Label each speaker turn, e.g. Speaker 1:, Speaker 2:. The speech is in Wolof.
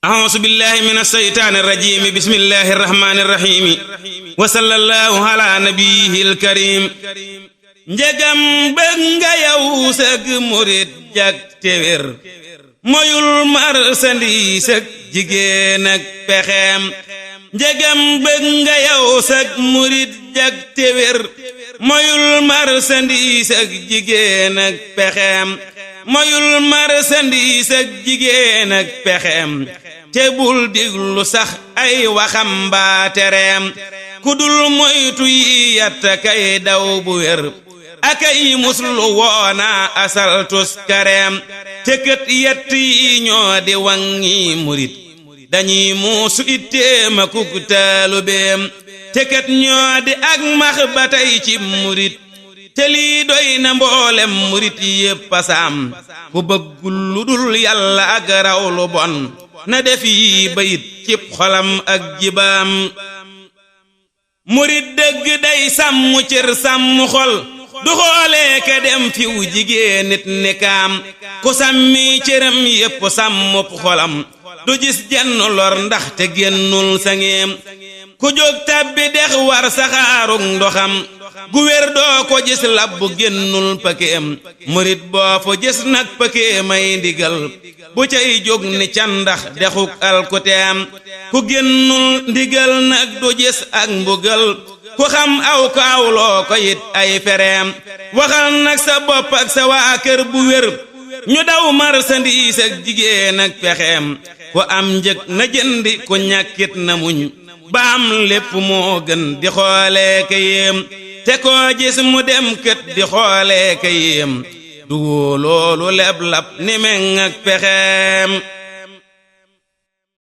Speaker 1: أعوذ بالله من الشيطان الرجيم بسم الله الرحمن الرحيم وصلى الله على نبيه الكريم njegam bëgg nga yow sëg murit jak te wér moyul marsandiis ak jigéen ak pexeem njegam bëgg nga yow sëg murit jak te wér moyul marsandiis ak jigéen ak pexeem moyul marsandiis ak jigéen ak pexeem te bul diglu sax ay waxam mbaa tereem ku dul moytu yi yatta kay daw bu wér akay muslu woona asal tus kareem te kët yett yi ñoo di wangi murit dañuy muusu itteema kuk taalubeem te kët ñoo di ak max ba tey ci murit te lii doy na mboolem murit yépp pasaam ku bëggul lu dul yàlla ak raw lu bon na def yi bayit cib xolam ak jibaam murit dëgg day sàmm cër sàmm xol du xoolee ka dem fiw jigéen nit ni kaam ku sàmmi cëram yépp sàmmup xolam du gis jenn lor ndax te génnul sangeem ku jóg tàbbi dex war saxaarug ndoxam gu wér doo ko gis labbu génnul pëkeem murit boo fu gis nag pëkeemay ndigal bu cay jóg ni candax dexuk alkuteem ku génnul ndigal nag du gis ak mbugal ku xam aw ko awloo ko it ay fereem waxal nag sa bopp ak sa waa kër bu wér ñu daw marsandiis ak jigéen ak pexeem ku am njëg na jëndi ku ñàkkit na muñ ba am lépp moo gën di xoolee ka yéem te koo gis mu dem kët di xoolee ka yéem du loolu leb lab ni meŋ ak pexeem